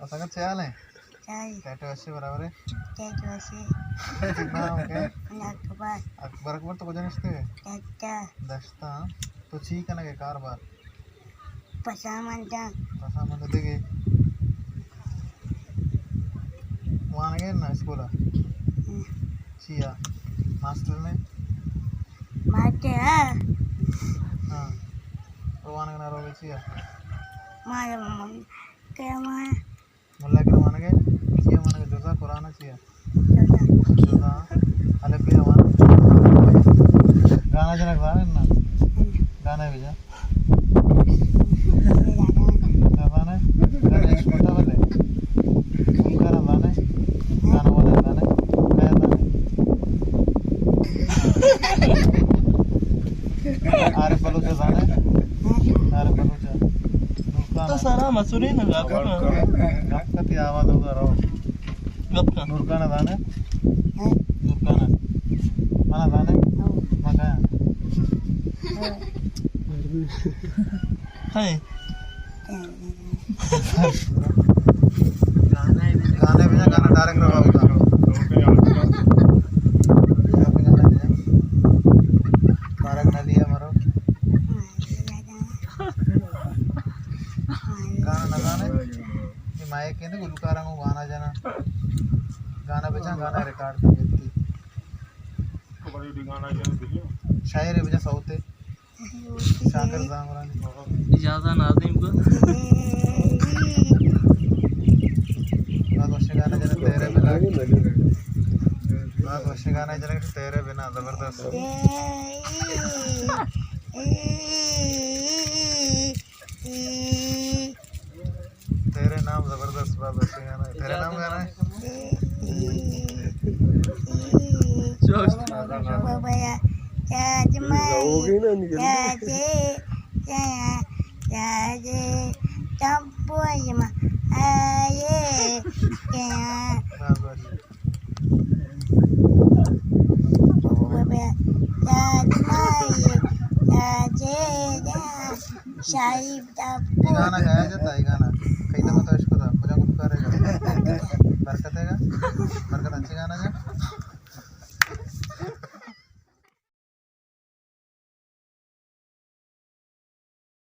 سنگت چے حال ایں؟ چاہی۔ ٹیٹو اچھے برابر ایں؟ ٹیٹو اچھے۔ نام کئے؟ اکبر۔ اکبر، اکبر تو کجا نشتے؟ دشتا۔ دشتا۔ تو چی کنگ ئے کاروبار؟ پسا منتاں۔ پسا منتاں دگہ؟ وانگ ئے نا اسکول ءَ؟ ہم۔ چیا؟ ماسٹر نے؟ ماسٹر، ہاں۔ ہاں۔ تو وانگ نہ روگے چیا؟ مارا مم-، کیا ماں؟ ملا کرا وانگ ئے؟ چیا وانگ ئے؟ جزا قرآن چیا؟ جزا۔ جزا۔ الف بے وان۔ گانا جنگ زانے نا؟ گانا بجا۔ زانے؟ گانا ایک چھوٹا والے۔ گانا زانے؟ گانا والا زانے؟ کیا زانے؟ عارف بلوچ زانے؟ عارف بلوچ۔ تو سارا مسئولین گپ کن۔ گپ کن، تئی آواز ہوگا رو۔ گپ کن۔ نورکان زانے؟ نورکان۔ منا زانے؟ مکا۔ ہائے۔ گانے بجا، گانا ڈائریکٹ روا ہوتا۔ گانا بجا۔ بارک نہ لیا مرو۔ گانا نہ زانے؟ یہ مائک ہے نا، گلوکاراں کو گانا جانا۔ گانا بجا، گانا ریکارڈ کر دیتی۔ شاعر بجا، سوتے۔ شاکر زامرانی۔ اجازہ نازم کو۔ بہت وشیں گانا جنگ تیرے بنا۔ بہت وشیں گانا جنگ تیرے بنا، زبردست۔ تیرے نام زبردست، بہت وشیں گانا ہے۔ تیرے نام گانا ہے؟ بابا یا، جاج مائی، جاجے، جایا، جاجے، چمپو ایما، آئے، جایا۔ بہت وشیں۔ شاہی ٹپو۔ یہ گانا گایا جاتا، یہ گانا کئی دفعہ تو عشق تھا، کجا گلوکار ہے؟ برکت ہے گا؟ برکت اچھے گانا جا۔